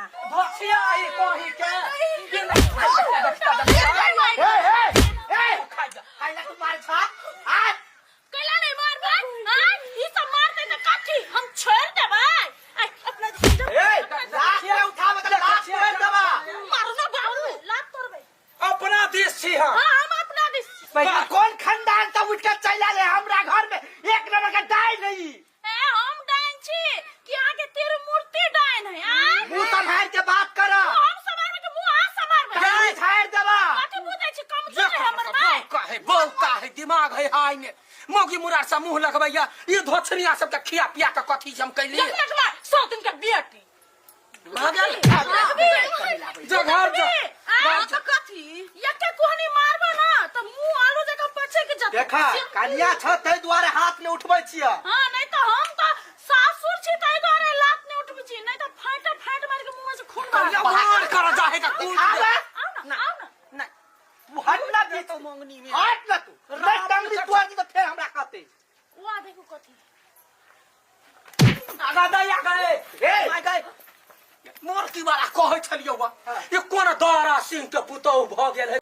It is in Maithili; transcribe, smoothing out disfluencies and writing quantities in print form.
धोछिया ई कही के ई नहीं देखता देखता। ए ए ए खा जा। काहे तू मार छा आ कैला नहीं मारबै आय ई सब मारतै त कथी हम छोड़ देबै आय अपना ए लात के उठावे त लात तोड़ देबा मारू ना बाबू लात तोड़बै अपना देश छी हम हां हम अपना दिस भाई कौन खानदान से उठ के चल आले हमरा घर में एक नंबर के डाल रही ए हम डाइन छी कि अहाँ के तिरुमूर्ति डाइन है आय मुंह सम्हार के बात कर हम समारबै के मुंह अहाँ समारबै गाली झाड़ देबा कथी बुझै छी कमजोर है हमर माय बौका है बौका है दिमाग है हाय में मौगी मुरार सा मुंह लगबैया ई धोछनिया सब के खिया पिया के कथी हम कैली लग लग मार सौ दिन के बेटी भऽ गेल जा घर जा आ तो कथी एके कोहनी मारबो ना त मुंह आलू जकाँ पचे के जत देखा कनिया छ तै दुआरे हाथ ने उठबै छिय हां नहीं तो हम तो सासुर छी तै दुआरे लात नहीं उठबै छी नहीं तो फाट फाट मार के मुंह में से खून कनिया बहा मार कर जाहे का कूद आवे आओ ना आओ ना नहीं तू हट ना बीच तो मंगनी में हट ना तू नहीं टंगली तोड़ दी तो फेर हमरा कहते वाह देखो कथी आगा दे आगा ए ए! माय गए मूर्ति वाला कहै छलियौ ये कोन दारा सिंह के पुतोहु भऽ गेल है।